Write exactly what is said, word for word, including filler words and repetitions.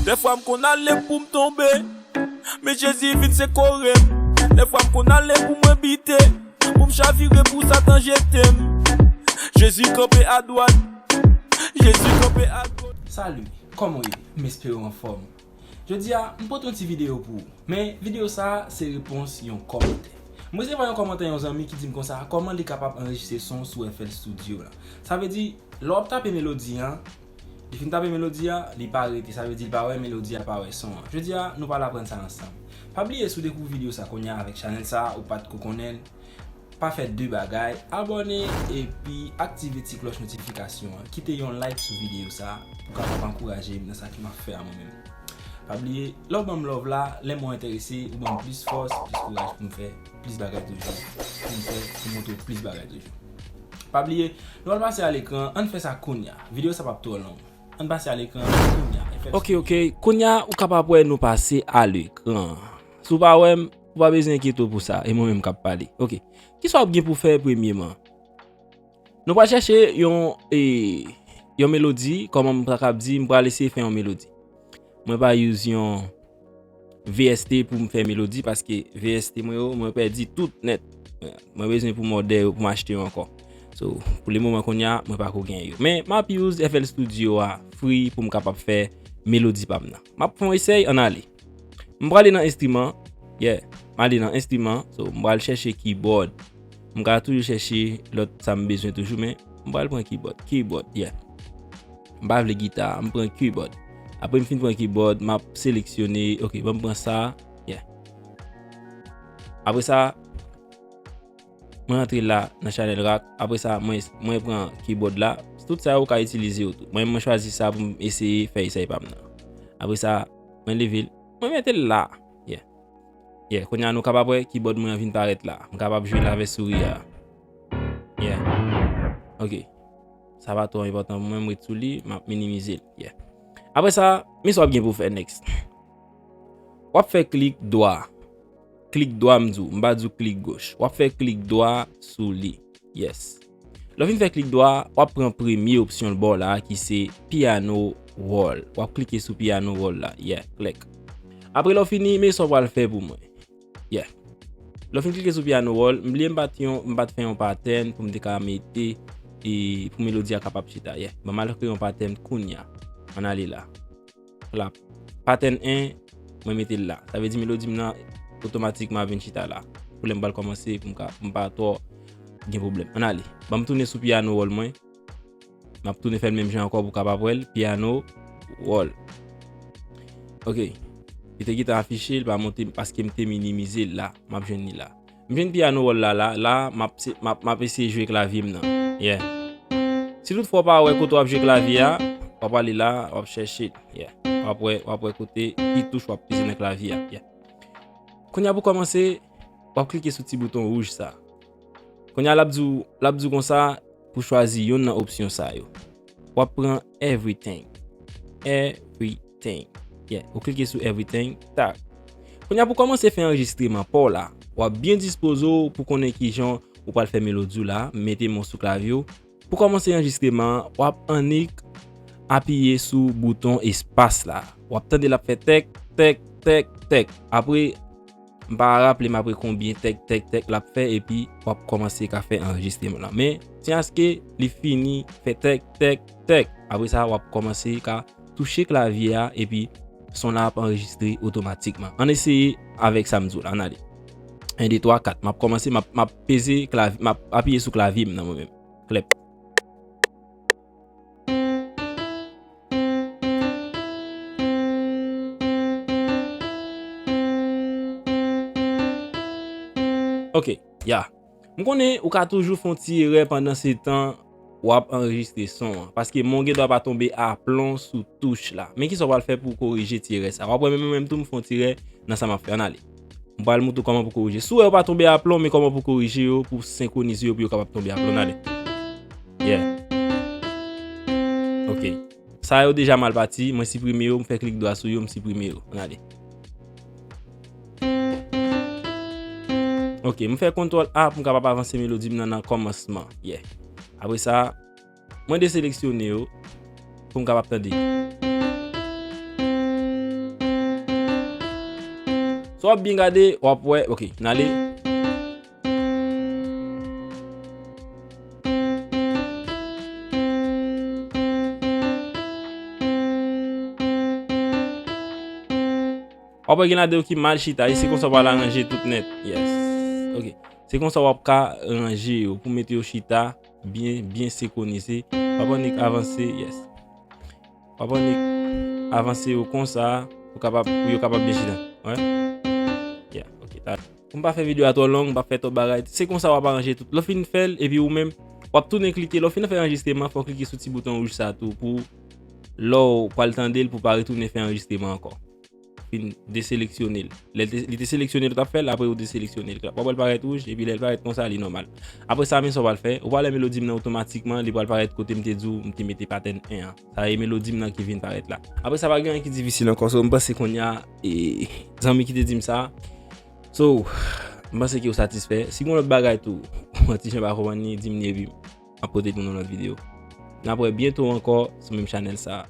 Dèfwa m konn ale pou m tonbe, men Jezi vin sekore m. Dèfwa m konn ale pou mwen bite, pou m chavire pou Satan jete m. Jezi kanpe adwat, Jezi kanpe agoch. Salut, kòman w ye? M espere w anfòm. Jodi a, m pote yon ti videyo pou ou. Men videyo sa a se repons yon kòmantè. M resevwa yon kòmantè yon zanmi ki di m konsa, kòman li kapab anrejistre son sou F L Studio la. Sa vle di, lè w ap tape melodi a, li fin tape melodi a, li pa rete, sa vle di li pa wè melodi a, pa wè son an. Jodi a, nou pral aprann sa ansanm. Pa bliye si w dekouvri videyo sa kounye a avèk chanèl sa, ou pa t ko konnen l, pa fè de bagay, abòne epi aktive ti klòch notifikasyon an. Kite yon like sou videyo sa pou kapab ankouraje m nan sa ke m ap fè a mwen menm. Pa bliye, lè w ban m love la, lè mwen enterese, ou ban m plis fòs, plis kouraj pou m fè plis bagay toujou. Pou m fè, pou m montre w plis bagay toujou. Pa bliye, nou al pase a lekran, ann fè sa kounye a. Videyo sa p ap twò long. Ann pase a lekran kounye a. Efèl Ok, ok. Kounye a, ou kapab wè nou pase a lekran. Si w pa wè m, ou pa bezwen enkyete w pou sa. E mwen menm k ap pale. Ok. Kisa w ap gen pou fè premyeman? Nou pral chèche yon, e, yon melodi, kòman m ta kab di, m pral eseye fè yon melodi. Mwen pa use yon V S T pou m fè melodi, paske V S T mwen yo, mwen pèdi tout nèt. Mwen bezwen pou m òdè yo, pou m achte yo ankò. So, pou le moman kounye a, mwen pa ko gen yo. Men, m ap use F L Studio a free pou m kapab fè melodi pa m nan. M ap fè yon esèy, ann ale. M prale nan enstriman. Yeah. M ale nan enstriman. So, m pral chèche keyboard. M ka toujou chèche lòt sa m bezwen toujou, men m pral pran keyboard. Keyboard, yeah. M pa vle gita, m pran keyboard. Apre m fin pran keyboard, m ap seleksyone, ok, ban m pran sa, yeah. Apre sa, mwen antre la nan Channel Rack. Apre sa, mwen, mwen pran keyboard la. Tout sa yo ou ka itilize yo tou. Mwen, mwen chwazi sa pou m eseye fè esèy pa m nan. Apre sa, mwen leve l. Mwen mete l la. Yeah. Yeah, kounye a nou kapab wè keyboard mwen an vin parèt la. M kapab jwe l avè souri a. Yeah. Ok. Sa pa twò enpòtan pou mwen, m ret sou li, m ap minimize l. Yeah. Apre sa, men sa w ap gen pou w fè next. W ap fè klik dwa. Klik dwa, m di w, m pa di w klik goch. W ap fè klik dwa sou li. Yes. Lè w fin fè klik dwa, w ap pran premye opsyon l ba w la a ki se piano roll. W ap klike sou piano roll la. Yeah, klèk. Apre lè w fini, men sa w pral fè pou mwen. Yeah. Lè w fin klike sou piano roll, m bliye m pa t yon, m pa t fè yon pattern pou m te ka mete, e, pou melodi a kapab chita. Yeah. Ban m al kreye yon pattern kounye a. Ann ale la. La. Pattern en, mwen mete l la. Sa vle di melodi m nan otomatikman ap vin chita la. Pou lè m pral kòmanse, pou m ka, pou m pa twò gen pwoblèm. Ann ale. Ban m tounen sou piano roll mwen. M ap tounen fè l menm jan ankò pou w kapab wè l. Piano roll. Ok. Li te gentan afiche, li pa monte paske m te minimize l la. M ap jwenn li la. M jwenn piano roll la, la, la, m ap, se, m ap, m ap eseye jwe klavye m nan. Yeah. Si toutfwa w pa wè kote w ap jwe klavye a, w ap ale la, w ap chèche. Yeah. W ap wè, w ap wè kote ki touch w ap peze nan klavye a. Yeah. Kounye a pou kòmanse, w ap klike sou ti bouton wouj sa. Kounye a l ap di w, l ap di w konsa, pou chwazi youn nan opsyon sa yo. W ap pran everything. Everything. Yeah, ou klike sou everything. Tak. Kounye a pou kòmanse fè anrejistreman pa w la, w ap byen dispoze w pou konnen kijan ou pral fè melodi w la, mete men w sou klavye w. Pou kòmanse anrejistreman an, w ap annik apiye sou bouton espas la. W ap tande l ap fè tèk, tèk, tèk, tèk. Apre, m pa raple m apre konbyen tèk, tèk, tèk l ap fè, epi w ap kòmanse ka fè anrejistreman lan. Men, tiaske li fini fè tèk, tèk, tèk. Apre sa, w ap kòmanse ka touche klavye a, epi son la ap anrejistre otomatikman. Ann eseye avèk sa m di w la, ann ale. En, de, twa, kat. M ap kòmanse, m ap, m ap peze klavye, m ap apiye sou klavye m nan mwen menm. Klèp. Ok, ya. M konnen ou ka toujou fè yon ti erè pandan se tan w ap anrejistre son an, paske men w gen dwa pa tonbe aplon sou touch la. Men kisa w pral fè pou w korije ti erè sa? W ap wè menm mwen menm tou m fè yon ti erè nan sa m ap fè. Ann ale. M pral montre w kòman pou korije. Si w wè yo pa tonbe aplon, men kòman pou korije yo, pou senkwonize yo, pou yo kapab tonbe aplon. Ann ale. Yeah. Ok. Sa yo deja mal pati, mwen siprime yo, m fè klik dwa sou yo, m siprime yo. Ann ale. Ok, m fè kontwòl A pou m kapab avanse melodi m nan nan kòmansman. Yeah. Apre sa, mwen deseleksyone yo pou m kapab tande. Si w ap byen gade, w ap wè, ok, n ale. W ap wè gen ladan yo ki mal chita, e se konsa w pral aranje tout nèt. Yes. Ok. Se konsa w ap ka ranje yo pou mete yo chita byen, byen senkwonize. W ap annik avanse, yes. W ap annik avanse yo konsa pou kapab, pou yo kapab byen chita. Wè. Yeah, ok. Ta- Pou m pa fè videyo a twò long, m pa fè twòp bagay. Se konsa w ap aranje tout. Lè w fin fè l, epi ou menm, w ap tounen klike. Lè w fin fè anrejistreman, fò w klike sou ti bouton wouj sa tou pou lè w pral tande l pou pa retounen fè anrejistreman ankò. Fin deseleksyone l. Lè l te, li te seleksyone l, w t ap fè l, apre ou deseleksyone l. W ap wè l parèt wouj, epi lè l parèt konsa, li nòmal. Apre sa, men sa w pral fè, ou pral wè melodi m nan otomatikman, li pral parèt kote m te di w, m te mete patèn en an. Sa e melodi m nan ki vin parèt la. Apre sa, pa gen anyen ki difisil ankò, so m panse kounye a, e, zanmi ki te di m sa. So, m panse ke w satisfè. Si gen lòt bagay tou, yon ti jan pa konprann li, di m li epi m ap pote l pou yon lòt videyo. N ap wè byento ankò sou menm chanèl sa.